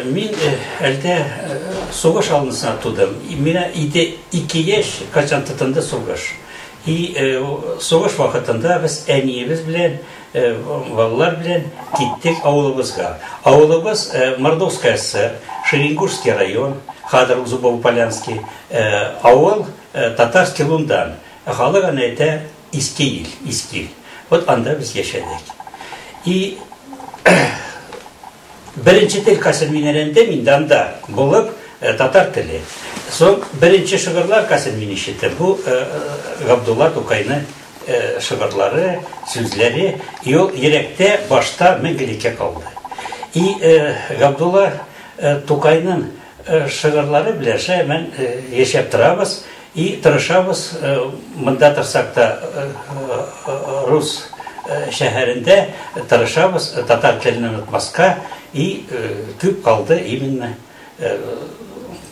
Мин әлдә сугыш алнысына тудым. Миңа иде 2 яшь, качан тотынды сугыш. И сугыш вакытында без әниебез белән, балалар белән киттек авылыбызга. Авылыбыз Мордовская ССР, Шеренгушский район, хәзер Зубово-Полянский, авыл Татарский Лундан. Халык аны әйтә Иске ил, Искил. Вот анда без яшәдек. И беренче тел касен мин өйрәндем, инде анда булып, татар теле. Соң беренче шигырьләр касен мин ишеттем. Бу Габдулла Тукайны шигырьләре, сүзләре, и ул йөрәктә, башта мәңгелеккә калды. И Габдулла Тукайның шигырьләре белән шәмән яшәп торабыз. И тырышабыз, монда торсак та, рус шәһәрендә тырышабыз татар телен онытмаска, и күп калды именно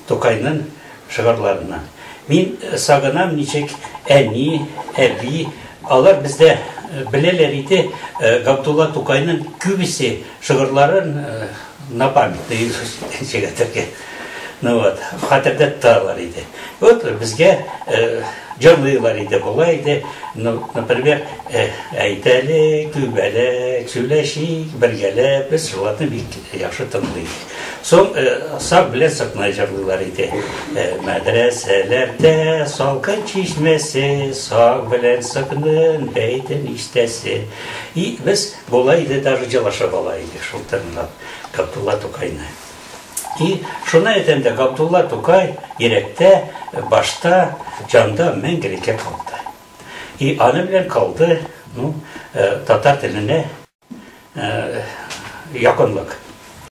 Тукайның шигырьләреннән. Мин сагынам ничек әни, әби, алар бездә беләләр иде Габдулла Тукайның күбесе шигырьләрен на память наизусть. Ну вот, хәтердә тоталар иде. Вот безгә җырлыйлар иде, була иде. Ну, например, әйтәле, күбәләк, сөйләшик, бергәләп, без шуларны бик яхшы тыңлыйк. Соң сак белән сыкнай җырлыйлар иде. Мәдрәсәләрдә салкын чишмәсе, сак белән сыкның бәйтен ишетәсе. И без була иде, даже җылашып ала идек шул тыңлап Габдулла Тукайны. И шуны әйтәм дә, Габдулла Тукай йөрәктә, башта, җанда мәңгелеккә калды. И аны белән калды, ну, татар теленә якынлык.